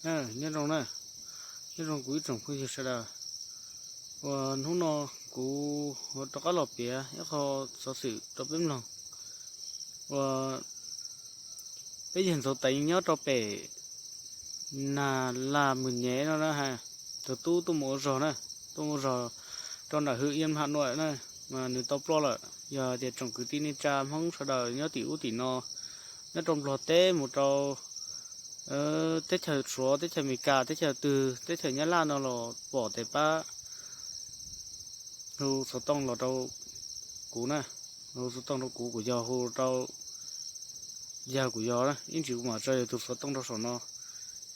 Nyob zoo na, nyob zoo kuv ib tsoom phooj ywg sawv daws. Uas hnub no kuv rov qab los piav ib qho xov xwm rau peb mloog. Uas peb yawg Ntxoov Teev nyob rau pem Nas Laj Mws Nyem no na, tus tub tuaj mus ua zog na, tuaj mus ua zog rau ntawm Hwm Iab Ham Nuam na, mas nws tau ploj lawm. Yog tias tsoom kwv tij neej tsa Hmoob sawv daws nyob tim ub tim no, nyob rau Nplog teb mus rau teb chaws Suav, teb chaws Amelikas, teb chaws twg, teb chaws Nyab Laj no los pom tes pab hu xov tooj los rau kuv na, hu xov tooj rau kuv, kuv yog hu rau yawg, kuv yog ib ntsis kuv mam tso yog tus xov tooj rau saum no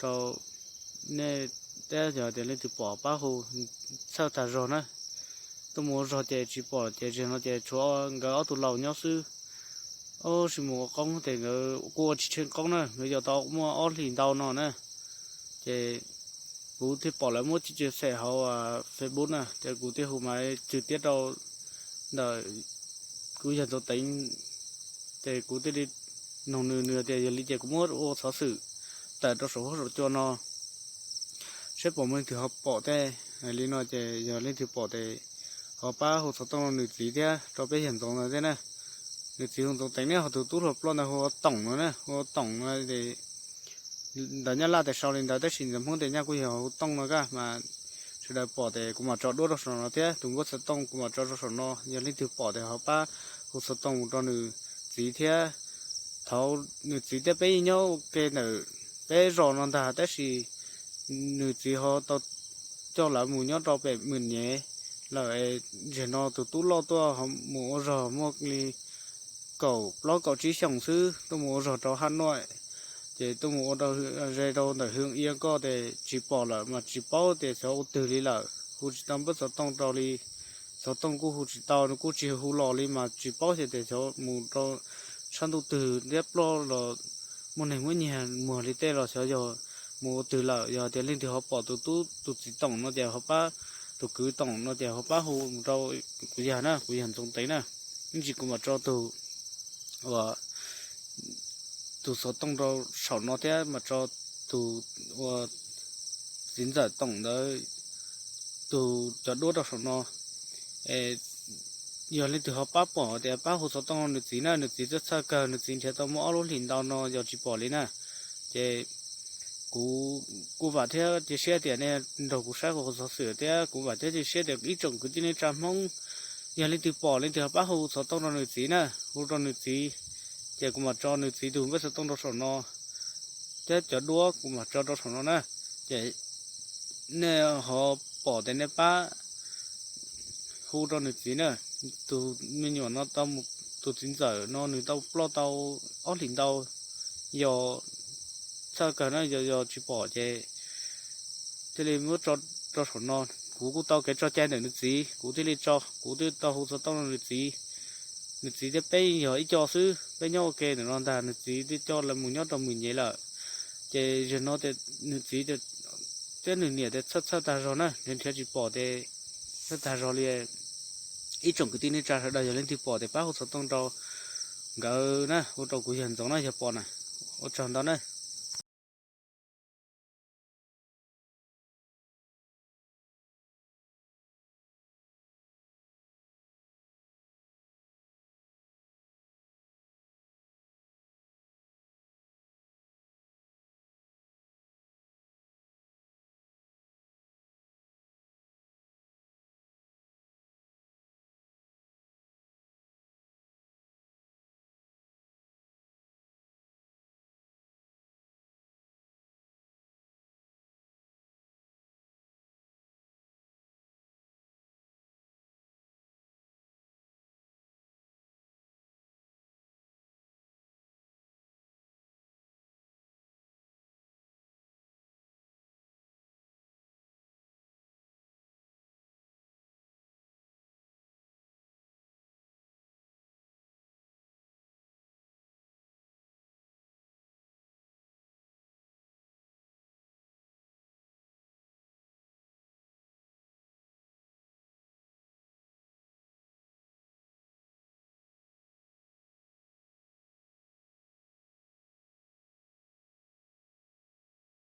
rau nej, thiab yog tias leej twg pom pab hu, txhawj tag zog na. Tuaj mus ua zog ces tsis pom ces zig no ces tshuav nkawd ob tug laus nyob xwb. Ob sis mus ua qoob ces nkawd kuj ua tsis tsheej qoob na, nkawd yog tau muaj ob hlis ntau no na. Ces kuv thiaj pom lawv muab tsis cia xem hauv Facebook na, ces kuv thiaj hu mas tws tiab rau ntawm kuv yawg Ntxoov Teev, ces kuv thiaj li noog nws, nws tias yog li ces kuv muab ua xov xwm tawm rau saum huab saum cua no saib pom muaj leej twg ho pom tej. Li no ces yog leej twg pom tes ho pab hu xov tooj rau nws txiv thiab rau peb yawg Ntxoov no thiab na. Nws txiv hu Ntxoov Teev ne, ho tus tub hluas ploj ntawd hu ua Toom no na, hu ua Toom no. Ntawv Nyab Laj tes sau li ntawd tab sis ntawv Hmoob tes nyaj kuj yog hu Tooj no kaj mas sawv daws pom tes kuv mam tso duab rau saum no thiab, tus nkuaj xov tooj kuv mam tso rau saum no, yog leej twg pom tes ho pab hu xov tooj mus rau nws txiv thiab. Thaum nws txiv thiab peb nyob ua ke ntawm peb zos no ntag tab sis nws txiv ho tau coj lawv mus nyob rau pem Mws Nyem lawm. Zig no tus tub loj tuaj mus ua zog muaj li kaum plaub kaum tsib xyoos xwb, tuaj mus ua zog rau Ham Nuam, ces tuaj mus ua rau ze rau ntawm Hwm Iab ko tes tsis pom lawm mas tsis paub tias xyov ua twg li lawm, hu tsis tau npawb xov tooj rau li. Xov tooj kuj hu tsis tau, nws kuj tsis hu los li mas tsis paub xyov tias xyov mus rau sab ntuj twg thiab ploj los muaj neeg muab nyiag muag li tej los xyov yog mus ua twg lawm. Yog tias leej twg ho pom tus tub tus txiv Toom no ces ho pab, tus kwv Toom no ces ho pab hu mus rau kuv yawg na, kuv yawg Ntxoov Teev na. Ib ntsis kuv mam tso tus uas tus xov tooj rau saum no thiab mam tso tus uas txiv ntxawm Toom ntawd tus cov duab rau saum no. Yog leej twg ho pab pom tias pab hu xov tooj rau nws txiv na, nws txiv txhawj txhawj kawg, nws txiv nrhiav tau muaj ob lub hlis ntau no yog tsis pom li na. Ces kuv kuj vam thiab cia siab tias nej nrog kuv saib kuv qhov xov xwm thiab kuv vam thiab cia siab tias ib tsoom kwv tij neej tsa Hmoob, yog leej twg pom leej twg ho pab hu xov tooj rau nws txiv na, hu rau nws txiv, ces kuv mam tso nws txiv tus npawb xov tooj rau saum no thiab cov duab kuv mam tso rau saum no na. Ces nej ho pom tias nej pab hu rau nws txiv na. Tus me nyuam no tau mus, tus txiv ntxawm no nws tau ploj tau ob hlis ntau, yog txhawj kawg na, yog yog tsis pom ces thiaj li muab tso rau saum no. Kuv kuj tau kev tso cai ntawm nws txiv, kuv thiaj li tso, kuv twb tau hu xov tooj rau nws txiv. Nws txiv thiab peb yog ib co xwb, peb nyob ua ke ntawm no ntag, nws txiv twb coj lawv mus nyob rau Mws Nyem lawm. Ces yog no nws txiv thiab nws niam tias txhawj txhawj tag zog na, nrhiav nrhiav tsis pom ces txhawj tag zog li. Ib tsoom kwv tij neej tsa sawv daws yog leej twg pom ces pab hu xov tooj rau nkawd na, hu rau kuv yawg Ntxoov na, yog pom na. Ua tsaug ntau na.